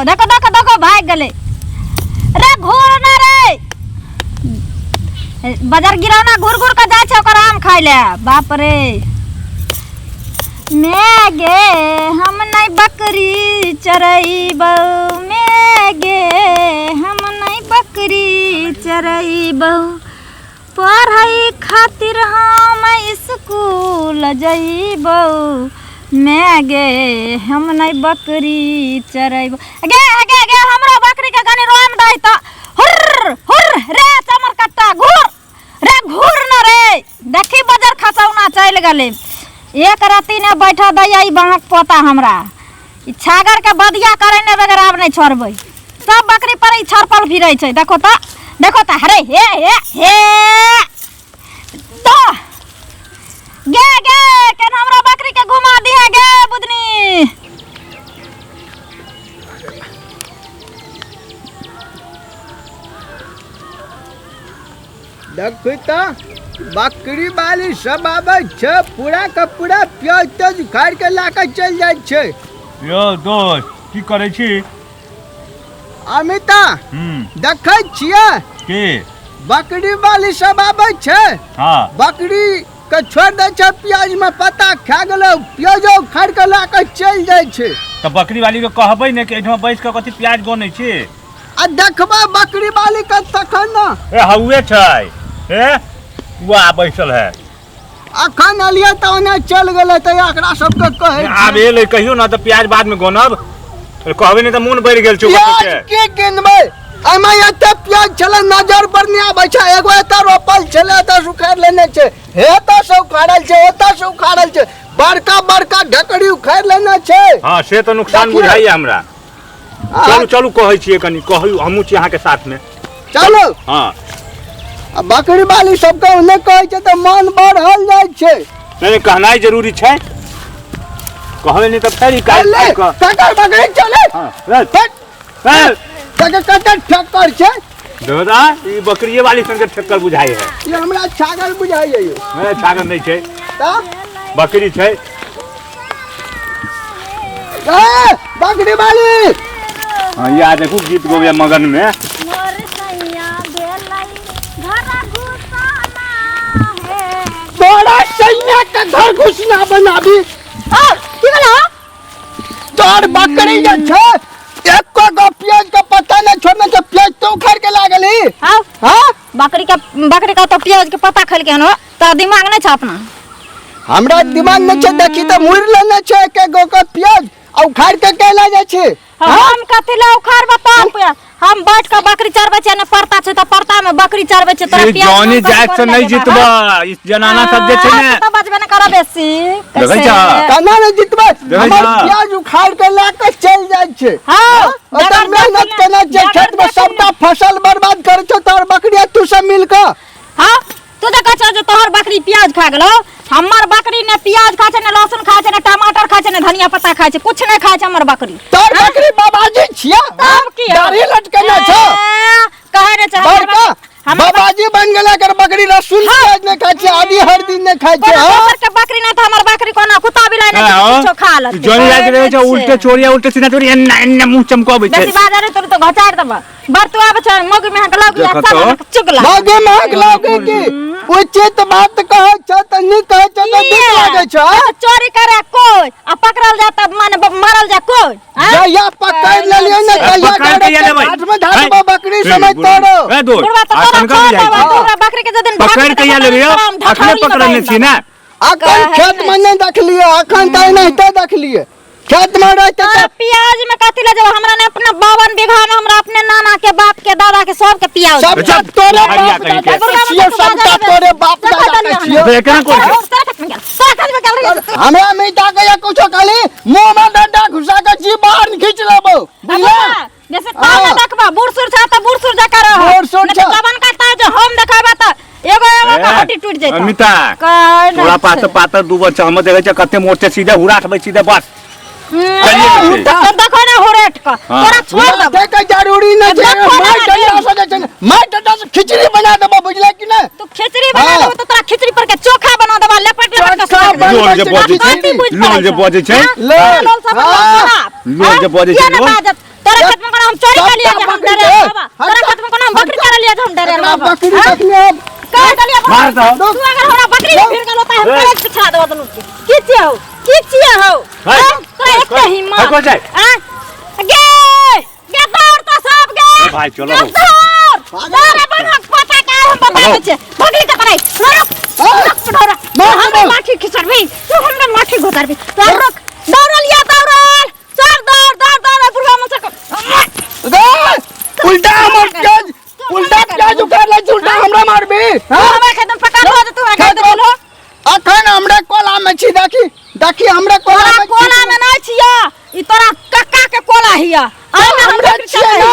देखो देखो देखो देखो, भाग गेलै। रे घूर ना रे, बाजार गिरौना घूर घूर के जाइ छै ओकर आम खाइ ले। बाप रे मैं गे, हम नहीं बकरी चरैबौ, मैं गे हम नहीं बकरी चरैबौ, पढ़ै खातिर हम स्कूल जइबौ, मैं गे हम नहीं बकरी चरैबौ। गे गे गे, हमरो बकरी के कनी रोम दै त। हुर्र हुर्र रे चमर कट्टा, घूर रे घूर न रे, देखी बजर खसौना चलि गेलै। एक रत्ती ने बैठऽ दैया ई बाँक पोता हमरा, ई छागर के बदिया करै ने बगैर आब नहि छोड़बै। सब बकरी पर ई छड़पल फिरै छै। देखो तऽ देखो तऽ, हरे हे हे हे दो गे गे, केना हमरा बकरी के घुमा दिहे गे बुदनी। देखू तऽ बकरी वाली सब आबै छै, पूरा के पूरा प्याज त्याज उखाड़ि के लए कऽ चलि जाइ छै। यौ दोस्त, की करै छी? अमिता, देखै छियै की बकरी वाली सब आबै छै? हाँ। बकरी के छोड़ि दै छै, प्याज में पत्ता खा गेलै, प्याजो उखाड़ि के लए कऽ चलि जाइ छै। तऽ बकरी वाली के कहबै ने कि एहिठाम बैस कऽ कथी प्याज गनै छी? आ देखबै बकरी वाली के तखन ने। ए हौए छै, ए वाह बैसल है। अखन एलियै तऽ ओने चलि गेलै, तऽ एकरा सबके कहै आब एलै कहियो ना तऽ प्याज बाद में गनब, कहबै नहि तऽ मोन बढ़ि गेल छै। प्याज के गिनबै? एहिमे एते प्याज छलै नजर पर नहि आबै छै। एगो एतऽ रोपल छलै, एतऽ से उखाड़ि लेने छै, हे एतऽ से उखाड़ल छै, ओतऽ से उखाड़ल छै, बड़का बड़का ढकरी उखाड़ि लेने छै। हाँ से तऽ नुकसान देखियौ। बुझाइया हमरा। चलू चलू, कहै छियै कनि, कहू, हमहूँ छी अहाँके साथमे। चलू। हाँ। आ बकरी वाली सबके ओने कहै छै तऽ मन बढ़ल जाइ छै। नहि नहि, कहनाइ जरूरी छै, कहबै नहि तऽ फेर ई काज चले, काज कऽ। ककर बकरी चले? हाँ, चल, हट, चल। ककर ककर ठक्कर छै? दादा, ई बकरिये वाली सन के ठक्कर बुझाइ है। ई हमरा छागल बुझाइ है यौ। नहि, छागल नहि छै। तऽ बकरी छै। ए, बकरी वाली। हाँ, या देखू गीत गबैया मगन में। मोर सैया भेलै घर घुसाना हे। तोरा सैया के घर घुसना बनाबी। और की भेलो? तोर बकरी जे छै एको गो प्याज के पत्ता नहि छोड़ने छै, प्याज तो उखाड़ के लागल ही। हाँ? हाँ? बकरी के तो प्याज के पत्ता खेलके हन, तो दिमाग नहीं छ अपना। हमरा दिमाग नहि छै, देखी तऽ मुड़ि लेने छै एके गो के प्याज आ उखाड़ के केला जाइ छै। हम कथी ले उखाड़ बताओ प्याज? हम बैठ के बकरी चरबै छियै ने, परता छै तऽ परता में बकरी चरबै छियै, तोरा ई प्याज जॉनी हम कथी जाति से पर नहीं लगेबा? जीतबा, इस जनाना सब जे छै ने। हाँ, तऽ बजबे ने करब बेसी। देखै कैसे? छह? केना नहि जीतबै? देखै हमर छह? प्याज उखाड़ के लए के चलि जाइ छै। हाँ, ओतऽ बगैर मेहनत देखने- केने छै, बगैर खेत में देखने- सबटा फसल बर्बाद करै छै तोहर बकरी आ तू सब मिल कऽ। हाँ, तू तऽ कहै छह जे तोहर बकरी प्याज खा गेलौ, हमर बकरी ने प्याज खाइ छै, ने लहसुन खाइ छै, ने टमाटर खाइ छै, ने धनिया पत्ता खाइ छै, कुछ नहि खाइ छै हमर बकरी। तोहर बकरी बाबाजी छियै? तब की हौ? दाढ़ी लटकेने छौ। ए, कहै नहि छै हमर बड़का बकरी- हमर बाबाजी बन गेलै, एकर बकरी लहसुन प्याज नहि खाइ छै, आदि हरदी नहि खाइ छै। कोनो हाँ? दोसर के बकरी नहि तऽ हमर बकरी कोना कुत्ता बिलाइ नहि हाँ, किछो खा लेतै। जॉनी जाति रहै छै, उल्टे चोरिया उल्टे सीधा चोरिया एन्ना एन्ना मुँह चमकबै छै। बेसी बाजऽ रे तोर तऽ घचारि देबऽ। बर तू आबै छै मग में हक लग देखऽ तो। चुगला मौगी महक लौकी की उचित बात कहै छै तऽ नीक कहै छै तऽ नीक लागै छै। हाँ? चोरी करे कोई आ पकड़ल जा तब माने मारल जा कोई हाँ? जहिया पकड़ लेलियै ने तहिया पकड़ के लेबै। हाथ में धर देबो बकरी समझ तोरो। ए दोस्त, बुढ़वा तो आ तोरा कनका छोड़ बुझाइ देबो, छै। तोरा बकरी के जदिन भाग पकड़ के लेबै यौ, अखने पकड़ने छी ने। अखन खेत में नहि देखलियै, अखन तऽ एनाहिते देखलियै खेत में रहते तोरा तऽ प्याज में कथी ले जेबो? हमरा ने अपना 52 बीघा में हमरा अपने नाना के बाप के दादा के सब के प्याज। सबटा चुप, तोरे हरिया बाप कहीं के। दादा के छियौ, सबटा तोरे बाप दादा के छियौ। तो एकरा कोन छै? हमरा मिटा के या कुछो खाली मुंह में डंडा घुसा के जी बाहर खींच लेबो, बुझला? जैसे ताव में देखबा बूढ़ सूढ़ छ त बूढ़ सूढ़ जका रह, बूढ़ सूढ़ नहीं त छ। जवान का ताव जो हम देखेबा त एगो एगो के ए, हड्डी टूट जैतो। अमिता, कहै नहि तोरा पास छै। तऽ पातर दूबर छै, हम देखै छियै कते मोट छै, सीधे हुराठबै सीधे बस। चलिए हम्म, छै। तो देखो ना हुरेट क हाँ। तोरा छोड़ देबो। देखे के जरूरी नहीं छै। देखो ना मार रे। डंडा से जे छै ने, मार डंडा से खिचड़ी बना देबो, बुझले कि नहीं? तू खिचड़ी बना हाँ। देबो तो तोरा खिचड़ी पर के चोखा बना देबो, लपट लपट के चोखा सुखा देबो। बनबै लोल जे छै बजै छै, कथी बुझि लोल पड़ै जे छौ? बजै छै। हाँ? लोल। तोरा लोल सब हाँ। खराब। लोल जे बजै छै, किया ने लोल। बाजत? तोरा खेत में कोनो हम चोरी कर लिया जे हम बकरी डरे के। बाबा। तोरा खेत में कोनो हम बकरी चरा लिया जे हम डरे एकरा बाबा। बकरी हाँ? देखने अब कह देलियै मार दहो। तू अगर हमरा बकरी के भिड़ गेलो त हम ए। कलेज पिछा देबो दुनू के। की छियै हौ? की छियै हौ? है। हाँ? तोरा एते हिम्मत। है, कोइ जाय। आँ? गे गे दौड़ तो सब गे। ए भाई, चलो गे हौ। दौड़। दौड़ रे बनक पता का हम बता दै छियै। बकरी के पड़ाई। रुक। रुक बुढ़ौरा। तू मार हमरा दो। लाठी खिचड़बी। तू हमरा लाठी घोसरबी। तू रुक। दौड़ल या दौड़ल। चल दौड़ दौड़ दौड़ बुढ़वा मुझसे गे उल्टा हमर प्याज उल्टा प्याज उखाड़ लै छै उल्टा हमरा मारबी तू हाँ? हमरा खेत में पका दो तू हमरा खेत में बोलो अखन हमरे कोला में छी देखी देखी हमरे कोला तोरा में छी। कोला में नहीं छिया ई तोरा कक्का के कोला हिया तो हमरे छियै ना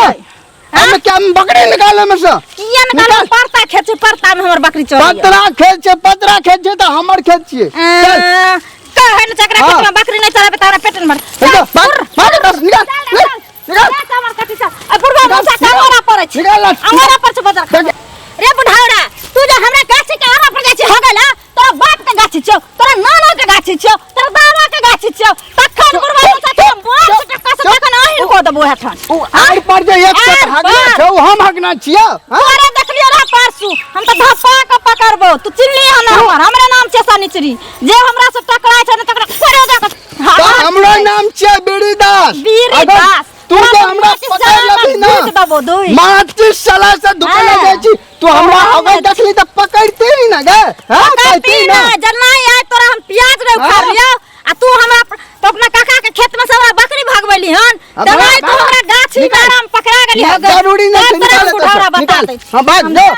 हम क्या हम बकरी निकाले में से किया निकाल निकाल। परता खेत छै परता में हमर बकरी चल पतरा खेत छै पतरा खेत छै तऽ हमर खेत छियै चल कहे न चकरा हाँ। खेत में बकरी नहीं चराबे तोरा पेट में मर निकाल भाग भाग बस निकाल निकाल निकाल हमर कथी चल आ बुढ़वा मौसा का अंगोरा पड़ै छै निकाल ला। अंगोरा पर छै बजर देख। रे बुढ़ावरा तू जो हमरा गाछी के आरा पर जाइ छै हो गेल तोरा बाप के गाछी छौ तोरा नाना के गाछी छौ तोरा दादा के गाछी छौ तखन बुढ़वा मौसा के बोल से टक्का से तखन अहिर को देबो हेठन ओ आड़ पर जे एक आड़ चट हगना पर। छै ओ हम हगना छियै हाँ? तोरे देखलियो रहा परसू हम तऽ धप्पा के पकड़बो तू चिल्ली हन हमर हमरे नाम छै सनिचरी जे हमरा से टकराय छै ने तकरा कोड़े जा के तऽ हमरो नाम छियै बीड़ी दास बीड़ी अगर दास। तू तोरा तो तऽ हमरा माटी पकड़ साला लेबही ना धुइक देबो, धुइक। माटी साला से धुकले हाँ। जाइ छी तू हमरा हाँ। अगर देखली तऽ पकड़ती ही ना गे हाँ पकड़ती कहती ना ना जना आय तोरा हम प्याज रे उखाड़ हाँ। लियो आ तू हमरा तो अपना काका के खेत में से हमरा बकरी भगवैली हन हाँ, त भाग, नहीं तू भाग। हमरा गाछी निकाल। में आराम पकड़ा गेली हो गई जरूरी नहीं छै, तोरा निकाल एतऽ बुढ़ावरा से, बता निकाल। दै छी। हाँ, भाग, हम जो। जाइ।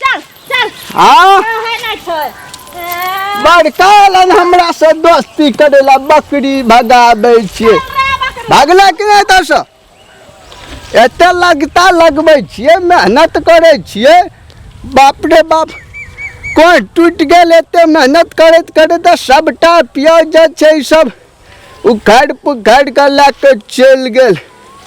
चल चल हाँ है नहीं छै ए, बड़का लन हमरा से दोस्ती करेला बकरी भगाबै छियै हमरा बकरी भागला कि नहि एतऽसँ एते लगता लगबै छियै मेहनत करै छियै बाप रे बाप कोइ टूटि गेल एते मेहनत करैत करैत तऽ सभटा प्याज जे छै सब उखाड़ि पुखाड़ि कऽ लए कऽ चलि गेल।